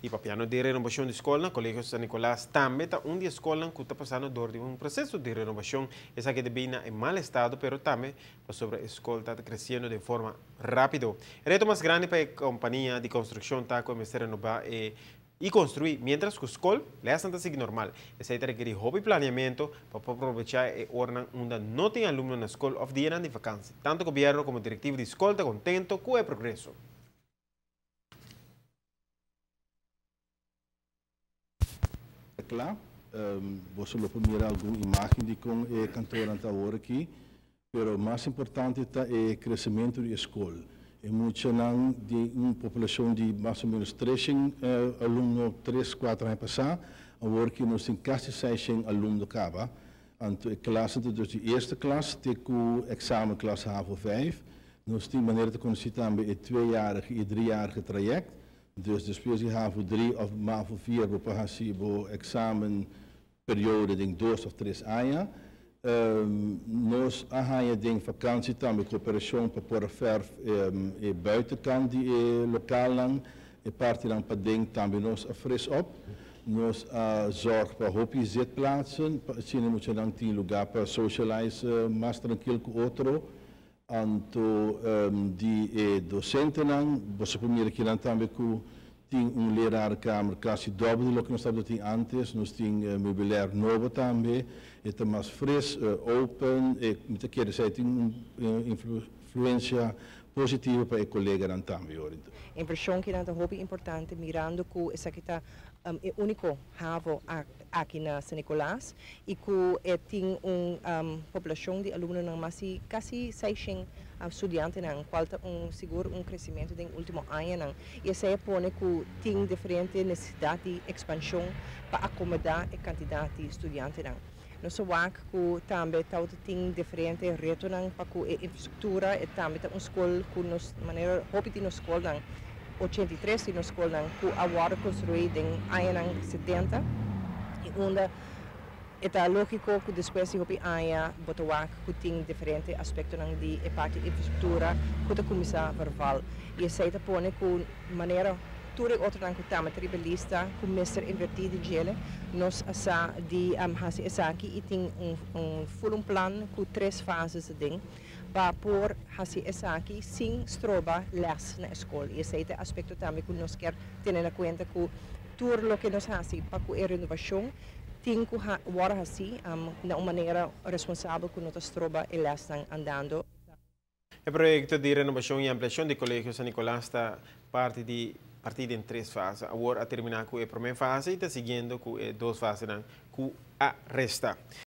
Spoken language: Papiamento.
Y papiando di renobacion di scol, Colegio San Nicolas tambe ta un di e scolnan cu ta pasando door di un proceso di renobacion. Esaki debi na mal estado, pero tambe pasobra e scol ta creciendo di forma rapido. E reto mas grandi pa e compania di construccion ta cuminsa renoba y construi, mientras cu e scol les ta sigui normal. Esaki ta rekeri hopi planeamento pa aprovecha e ora unda no tin alumno na scol of dia di vakantie. Tanto gobierno como directiva di scol ta contento cu e progreso. Cla, bo lo por mira algun imagen di con e kantoor ta awor aki, pero mas importante ta e crecemento di scol. E muchanan di un poblacion di mas o menos 300 alumno 3, 4 aña pasa, awor cu nos tin casi 600 alumno caba. Anto e klas dus di eerste klas, te cu examenklas HAVO 5. Nos tin manera di conoce tambe e tweejarige y driejarige traject. Dus despues di HAVO 3 of MAVO 4, bo por haci bo examen periode di 2 of 3 aña. Nos a haya den vakantie tambe cooperacion pa por verf e buitenkant di e lokaalnan, e partinan paden tambe nos a fris op. Nos a zorg pa hopi zitplaatsen, pa asina muchanan tin lugar pa socialize mas trankil cu otro. Anto di e docentenan, bo por mira aki nan tambe cu tin un lerarenkamer kasi dobbel di loke nos tabatin antes, nos tin meubilair nobo tambe, e ta mas fris, open, y mi ta kere tin un influencia positivo pa e coleganan tambe. Inversion cu ta hopi importante, mirando cu esaki ta e unico HAVO aki na San Nicolas y cu tin un poblacion di alumno mas casi 600 studiantenan, cual ta un sigur un crecemento den ultimo añanan. Y esey a pone cu tin diferente necesidad di expansion pa acomoda e cantidad di studiantenan. Nos a wak cu tambe tin diferente retonan pa cu infrastructura y tambe un scol cu nos manera hopi di nos scolnan, 83 di nos scolnan cu a wordo construi den añanan 70 y unda ta logico cu despues di hopi aña bo ta wak cu tin diferente aspectonan di e parti infrastructura cu ta cuminsa verval y esey ta pone cu manera tur e otronan cu tambe riba lista cu mester inverti den dje. Nos a sa di hasi esaki y tin un full un plan cu tres fases den pa por hasi esaki sin stroba les na scol. Y esey ta e aspecto tambe cu nos kier tene na cuenta, cu tur loke nos hasi pa e renovacion tin cu wordo hasi na un manera responsabel cu no ta stroba e les andando. E proyecto di renobacion y ampliacion di Colegio San Nicolas ta parti den tres fase. Awor a termina cu e prome fase y ta siguiendo cu e dos fasenan cu a resta.